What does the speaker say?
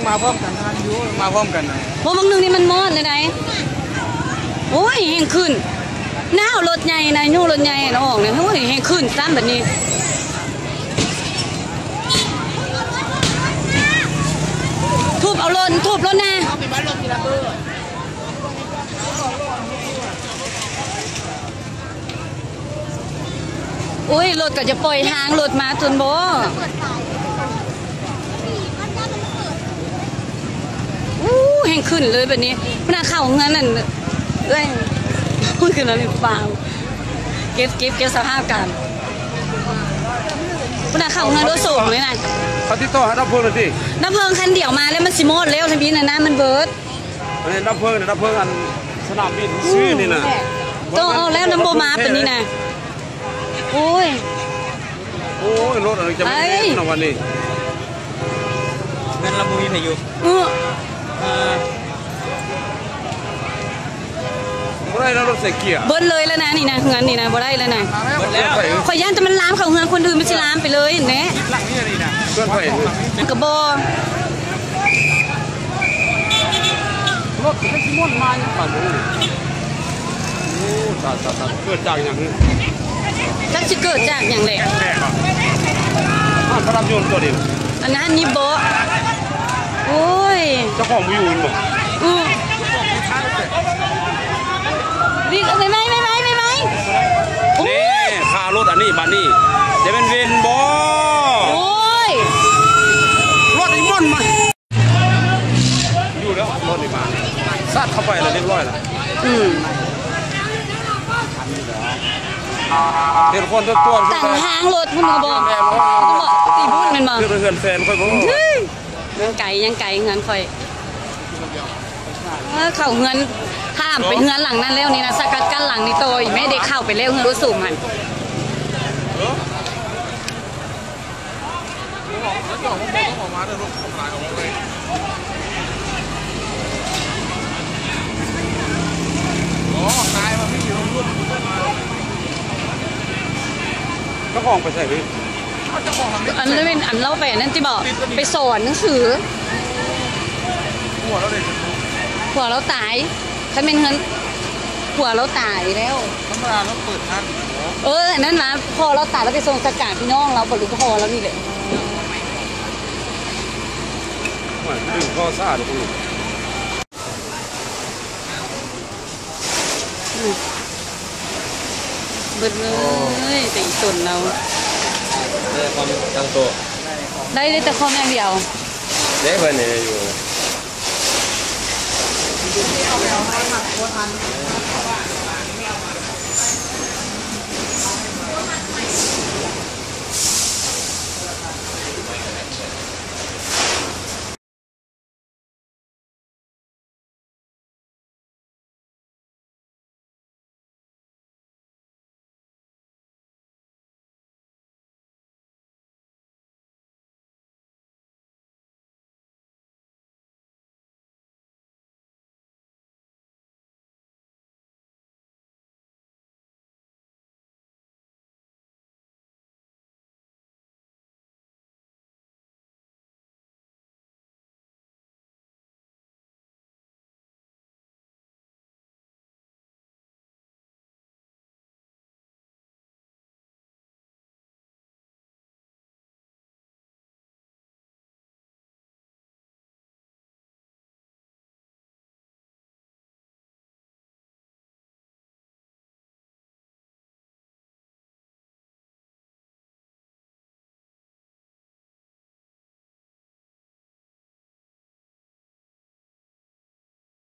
ມາພ້ອມກັນ ມາພ້ອມກັນ. ບໍ່ ບາງໜຶ່ງນີ້ມັນມອດແນວໃດ? ໂອ້ຍ ແຮງຂຶ້ນ. ໜາວ ລົດໃຫຍ່ນະ ຍູ້ລົດໃຫຍ່ນະອອກນີ້ ໂອ້ຍ ແຮງຂຶ້ນຊ້ຳບາດນີ້. ທຸບເອົາລົດ ທຸບລົດນະ. ໂອ້ຍ ລົດກໍຈະປ່ອຍທາງລົດມາຕົນບໍ. ໂອ້ ແຮງຂຶ້ນເລີຍບາດນີ້. ພຸ້ນນະ ເຂົ້າເຮືອນນັ້ນເອື້ອຍ ຂຶ້ນມາເປັນຟາວ. ເກັບ ເກັບ ເກັບສະພາບການ. ພຸ້ນນະ ເຂົ້າເຮືອນໂດໂສມເລີຍນະ. ເຂົາຕິດຕໍ່ຫາດັບເພີງແລ້ວຕິ? ດັບເພີງຄັນດຽວມາແລ້ວ ມັນຊິມອດແລ້ວທຳອິດນະ ນ້ຳມັນເບີດ. ອັນນີ້ດັບເພີງ ດັບເພີງອັນສະໜາມບິນຊື່ນີ້ນະ. ໂຕອອກແລ້ວນຳບໍ່ມາປານນີ້ນະ. ໂອ້ຍ ໂອ້ຍ ລົດອັນນີ້ຈະແມ່ນເນາະວັນນີ້. ແມ່ນລະ ບໍ່ມີພາຍຸ. ເອີ ບໍ່ໄດ້ນະ ລົດໃສ່ເກຍ. ເບິດເລີຍແລ້ວນະ ນີ້ນະ ເຮືອນນີ້ນະ ບໍ່ໄດ້ແລ້ວນະ. ເບິດແລ້ວ. ຂ້ອຍຢ້ານແຕ່ມັນລາມເຂົ້າເຮືອນຄົນອື່ນ ມັນຊິລາມໄປເລີຍຫັ້ນແຫຼະ. ເຮືອນໃຜ? ມັນກະບໍ່. ລົດໃຫ້ຊິມ່ວນມາຍັງປານນີ້. ໂອ້ ຕາຍ ຕາຍ ຕາຍ ເກີດຈາກຫຍັງ? ຈັກຊິເກີດຈາກຫຍັງແຫຼະ. ແຕກບໍ່? ອ່າ ພະດຳຍົນຕົວນີ້. ອັນນັ້ນນີ້ບໍ? ໂອ້ຍ ເຈົ້າຂອງບໍ່ຢູ່ແມ່ນບໍ່? ອື ວິ ໄວໆ ໄວໆ ໄວໆ. ນີ້ ໂອ້ຍ ຄ່າລົດອັນນີ້ບາດນີ້ ຈະແມ່ນເວນບໍ່? ໂອ້ຍ ລົດອີ່ມ່ອນມາ. ຢູ່ແລ້ວ ລົດນີ້ມາ ຊັດເຂົ້າໄປແລ້ວ ຮຽບຮ້ອຍແລ້ວ. ອືມ ເຫັນຄົນຕົວໆ ຕັ້ງທາງລົດພຸ້ນກໍບໍ່ ແມ່ນບໍ່? ຕີບຸ້ນແມ່ນບໍ່? ເຮືອນແຟນຂ້ອຍບໍ່? ເຮີ້ຍ ຍັງໄກ ຍັງໄກເຮືອນຂ້ອຍ. ເອີ ເຂົ້າເຮືອນ ຂ້າມໄປເຮືອນຫຼັງນັ້ນແລ້ວນີ້ນະ ສະກັດກັ້ນຫຼັງນີ້ຕໍ່ອີກແມ່ ໄດ້ເຂົ້າໄປແລ້ວເຮືອນໂອສຸມຫັ້ນ. ເຈົ້າຂອງໄປໃສ? ອັນນັ້ນແມ່ນອັນລາວໄປອັນນັ້ນຕິບໍ? ໄປສອນໜັງສື. ຜົວລາວຕາຍ. ຄັນແມ່ນເຮືອນ ຜົວລາວຕາຍແລ້ວ. ທຳມະດາລາວເປີດຮ້ານ. ເອີ ອັນນັ້ນວ່າພໍ່ລາວຕາຍ ລາວໄປສົ່ງສະການພີ່ນ້ອງລາວ ບໍ່ຮູ້ພໍ່ລາວນີ້ແຫຼະ. ໂອ້ຍ ດຶງຄໍສາດ. ອືມ ເບິດເລີຍ ແຕ່ອີ່ຕົນລາວ ໄດ້ຄອມທັງໂຕ. ໄດ້ ໄດ້ແຕ່ຄອມຢ່າງດຽວ. ເດ້ ເພິ່ນນີ້ຢູ່.